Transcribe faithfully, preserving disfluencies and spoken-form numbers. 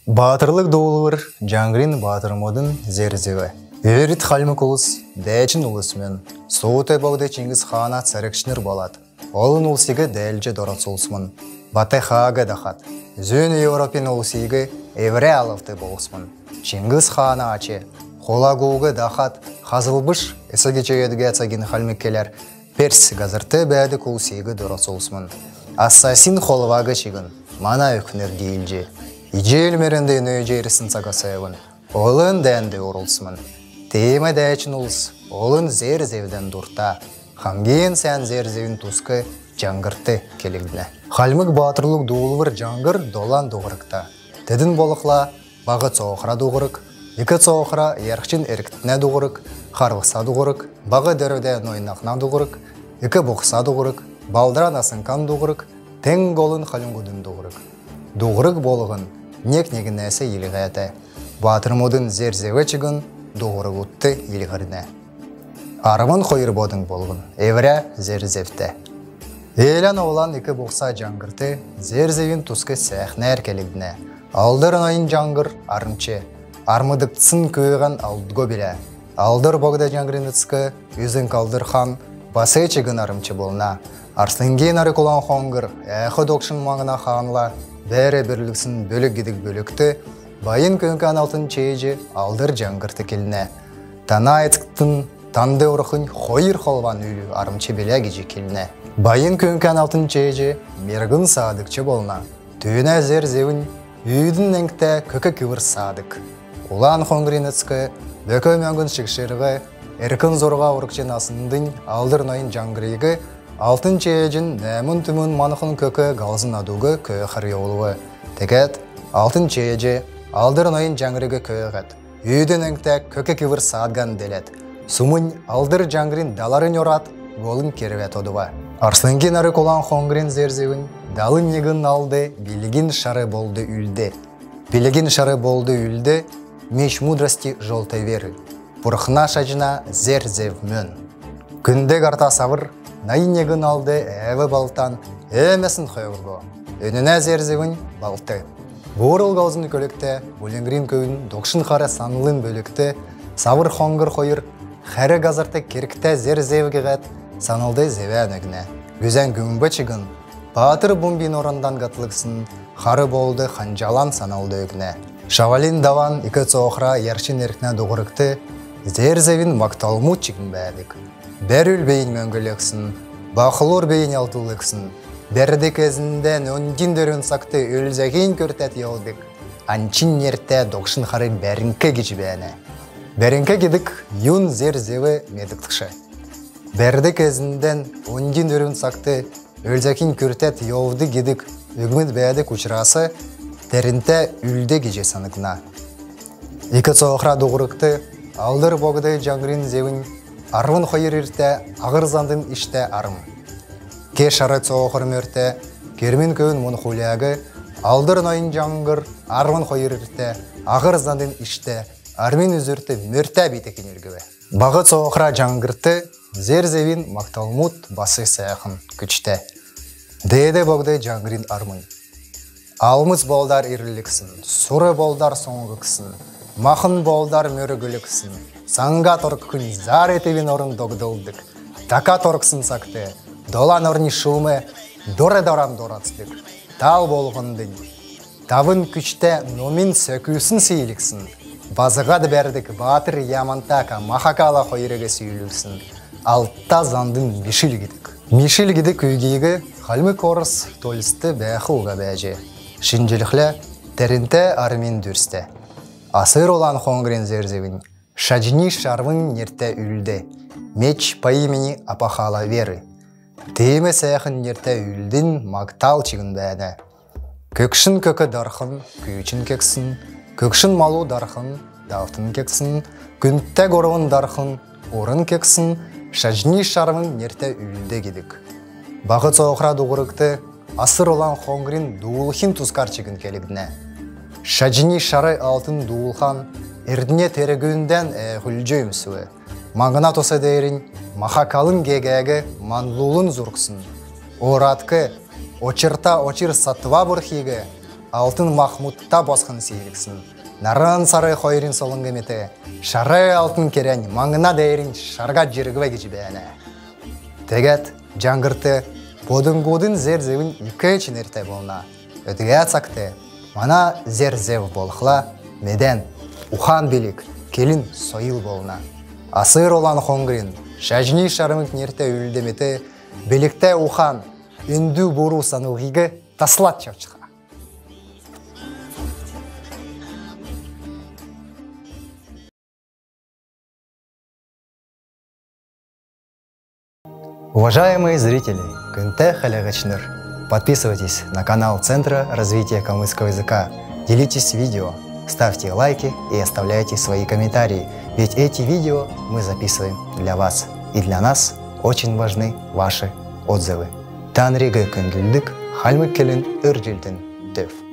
Баатрлг дуулвр — Җаңһрин баатрмудын зер-зев. Өрт хальмг улс дәәчин улс мөн. Суут богд Чингис хаана цәргчнр болад, олн улсиг дәәлҗ дорцулсмн. Бат хааг дахад, зүүн Европин улсиг эврә алвт болсмн. Чингис хаана ач хулагуг дахад, хазлбш эс гиҗ өдгә цагин хальмг келәр Перс һазрт бәәдг улсиг дорцулсмн. Ассасин холваг чигн мана өвкнр диилҗ, Иҗел мөрәнд нөөҗ ирсн цагас авн олн дәәнд орулсмн. Тиим дәәчин улс олн зер-зевдән дурта. Хамгин сән зер-зевин туск Җаңһрт келгднә. Хальмг баатрлг дуулвр Җаңһр долан дуһргта. Тедн болхла: Баһ Цоохра дуһрг, Ик Цоохра Ярхчин эрктнә дуһрг, Харвса дуһрг, Баһ Дөрвдә Нойнахна дуһрг, Ик Бухса дуһрг, Балдра Насңкан дуһрг, Тең Голын хальмгудын дуһрг. Дуһрг болһн нег-негнәс йилһәтә. Баатрмудын зер-зев чигн дуһргудт йилһрнә. Арвн хойр бодң болһн эврә зер-зевтә. Ээлән-Овлан, Ик Бухса Җаңһрт зер-зевин туск сәәхнәр келгднә. Алдр Нойн Җаңһр армч. Армдгдсн күүһән алдго билә. Алдр Богд Җаңһрин эцк Үзң Алдр хан бас чигн армч болна. Арслңгин Арик Улан Хоңһр Әәх Догшн маңна хаанла бәр бүрдәгдсн бөлг гидг бөлгт Байн Күүңкән Алтн Чееҗ Алдр Җаңһрт келнә: «Тана эцкдтн танд орхнь хойр холван үлү армч билә», — гиҗ келнә. Байн Күүңкән Алтн Чееҗ мергн саадгч болна. Түүнә зер-зевнь үүдн әңгтә көк кивр саадг. Улан Хоңһрин эцк бөк мөңгн шигшрг эркн зурһа ургч насннднь Алдр Нойн Җаңһриг Алтн Чееҗин нәәмн түмн манхн көк галзн адуг көөхәр йовулв. Тегәд Алтн Чееҗ Алдр Нойн Җаңһриг көөһәд, үүдн әңгтә көк кивр саадган деләд, сумнь Алдр Җаңһрин даларнь орад, голынь кервәд одв. Арслңгин Арик Улан Хоңһрин зер-зевнь далнь негн алд билгин шар болд үлд. Билгин шар болд үлд — меч мудрости жолтой веры, бурхна шаҗна зер-зев мөн. Күнд һарта савр найн негн алд әв балтан өөмәсн хөвго. Өннә зер-зевнь балт. Буурл галзин көлгт Булңһрин көвүн Догшн хар санлын бөлгт Савр Хоңһр хойр хәр һазрт кергтә зер-зев гиһәд, санлд зевән өгнә. Гүзән Гүмб чигн Баатр Бумбин орндан һатлгсн хар болд ханҗалан санлд өгнә. Шавлин Даван Ик Цоохра Ярхчин эрктнә дуһргт зер-зевин магталмуд чигн бәәдг. Бәрүл бийнь мөңглгсн, бахлур бийнь алтлгсн, бәрдг эзндән оньдин дөрвн цагт өлзәхинь күртәд йовдг анчин нертә Догшн хар бәрңк гиҗ бәәнә. Бәрңк гидг юн зер-зев медгдгш. Бәрдг эзндән оньдин дөрвн цагт өлзәхинь күртәд йовдг гидг үгмүд бәәдг учрас тәрнтә үлд гиҗ сангдна. Ик Цоохра дуһргт Алдр Богд Җаңһрин зевнь арвн хойр иртә Аһр зандын иштә арм. Ке шар цоохр мөртә Кермин көвүн Мунхуляг Алдр Нойн Җаңһр арвн хойр иртә Аһр зандын иштә армин үзүрт мөртә битхинь өргв. Баһ Цоохра Җаңһрт зер-зевин магталмуд бас сәәхн, күчтә. Деед Богд Җаңһрин армнь. Алмц болдар ирлгсн, сур болдар соңггсн, махн болдар мөргүлгсн, саңга торкхнь зар тевин орн догдлдг, така торксн цагт долан орни шуум дор-доран дорацдг, тал болһнднь тавн күчтә номин сөкүсн сиилгсн, базһад бәрдг баатр Ямантака Махакала хойриг сүүлгсн Алта зандын мишл гидг. Мишл гидг үгиг хальмг орс толст бәәх уга бәәҗ. Шинҗлхлә, тәрнтә армин дүрстә. Аср Улан Хоңһрин зер-зевнь Шаҗни Шарвң нертә үлд, меч по имени Апахала Веры. Тиим сәәхн нертә үлдин магтал чигн бәәнә. Көгшн көк дархн, күүчн кегсн, көгшн малу дархн, давтн кегсн, күндтә һурвн дархн, урн кегсн, Шаҗни Шарвң нертә үлд гидг. Баһ Цоохра дуһргт Аср Улан Хоңһрин дуулхин тускар чигн келгднә. Шаҗни Шар алтн дуулхан эрднә тергүндән, э, хүлҗ өмсв. Маңна тус деернь Махакалын гегәг манлулн зургсн. Орадк очрта очр сатва бурхиг Алтн Махмудта босхн сиилгсн Нарн Сарин хойрин солңгин мет шар алтн керәнь маңна деернь шарһад җиргв гиҗ бәәнә. Тегәд Җаңһрт бодңгудын зер-зевнь ик чинртә болна. Өдгә цагт мана зер-зев болхла, медән, ухан-билг, келн, сойл болна. Аср Улан Хоңһрин Шаҗни Шармг нертә үүлдә мет билгтә ухан, үндү буру санлһиг таслад чавчха. Уважаемые зрители, күндтә хәләһәчнр, подписывайтесь на канал Центра развития калмыцкого языка, делитесь видео, ставьте лайки и оставляйте свои комментарии, ведь эти видео мы записываем для вас, и для нас очень важны ваши отзывы. Танриг күндлдг хальмг келн өрҗлтн төв.